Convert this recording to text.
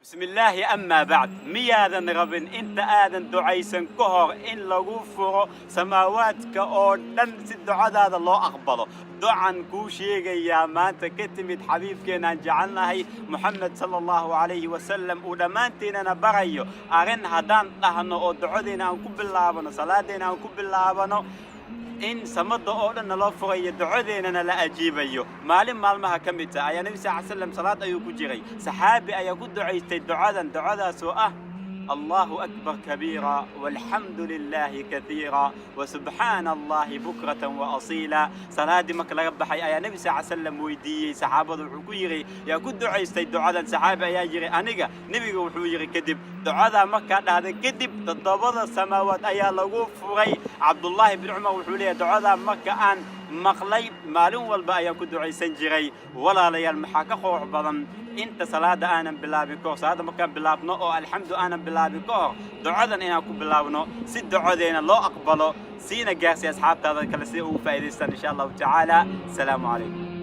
Bismillaahi, amaa bacd, miyaadan rabin inta aadan ducaysan ka hor in lagu furo samaawaadka oo dhan si ducadaada loo aqbalo? Ducan kuu sheegayaa maanta ka timid xabiibkeenaan jecelnahay Moxamed sala Allahu calayhi wasalam, uu dhammaanteennana barayo arrin haddaan dhahno oo ducadeena aan ku bilaabano, salaadeena aan ku bilaabano, in samada oo dhan naloo furayo, ducadeennana la ajiibayo. Maalin maalmaha ka mid ah ayaa Nebi sal ly slam salaad ayuu ku jiray. Saxaabi ayaa ku ducaystay ducadan, ducadaasoo ah: "Allahu akbar kabiira, walxamdu lilaahi kaiira, wasubxaana Allahi bukratan wa asiila." Salaaddii marka laga baxay ayaa Nebi sal slam weydiiyey saxaabada. Wuxuu ku yidhi: "Yaa ku ducaystay ducadan?" Saxaabi ayaa yidhi: "Aniga." Nebiga wuxuu yidhi kadib: "Ducadaa markaa dhahday kadib, toddobada samaawaad ayaa lagu furay." Cabdullaahi bin Cumar wuxuu leeyahay: "Ducadaa marka aan maqlay, maalin walba ayaan ku ducaysan jiray." Walaalayaal, maxaa ka qurux badan inta salaada aanan bilaabin kahor, salaadda markaan bilaabno oo alxamdu aanan bilaabin ka hor, ducadan inaan ku bilaabno si ducadeena loo aqbalo? Siina gaarsiy asxaabtaada kale si ugu faa'iidaystaan, insha Allahu tacaala. Asalaamu calaykum.